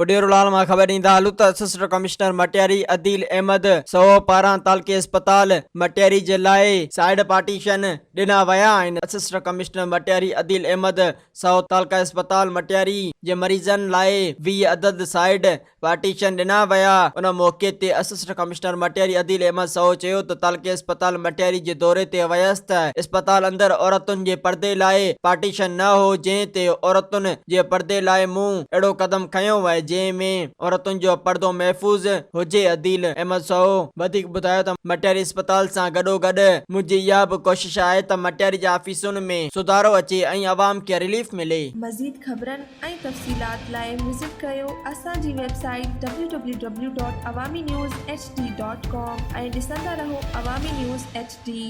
اڏيرولال مان خبر ڏيندا هلون ته اسسٽنٽ ڪمشنر مٽياري عديل احمد سهو پاران تعلقي اسپتال مٽياري جي لاء سائيڊ پارٽيشن ڏنا ويا آهن. اسسٽنٽ ڪمشنر مٽياري عديل احمد سهو تعلقه اسپتال مٽياري جي مريضن لاء 20 عدد سائيڊ پارٽيشن ڏنا ويا. ان موقعي تي اسسٽنٽ ڪمشنر مٽياري عديل احمد سهو چيو ته تعلقي اسپتال مٽياري جي دوري تي ويس ته اسپتال اندر عورتن جي پردي لاء پارٽيشن نه هو جنهن تي عورتن جي پردي لاء مون اهڙو قدم کنيو آهي جنهن ۾ عورتن جو پردو محفوظ هجي عديل احمد سهو وڌيڪ ٻڌايو ته مٽياري اسپتال سان گڏوگڏ منهنجي اها به ڪوشش آهي ته مٽياري جي آفيسن ۾ سڌارو اچي ۽ عوام کي رليف ملي. مزيد خبرن ۽ تفصيلات لاء وزٽ ڪريو اسان جي website W W W dot Awami news H D dot com ۽ ڏسندا رهو عوامي نيوز ايڇ ڊي.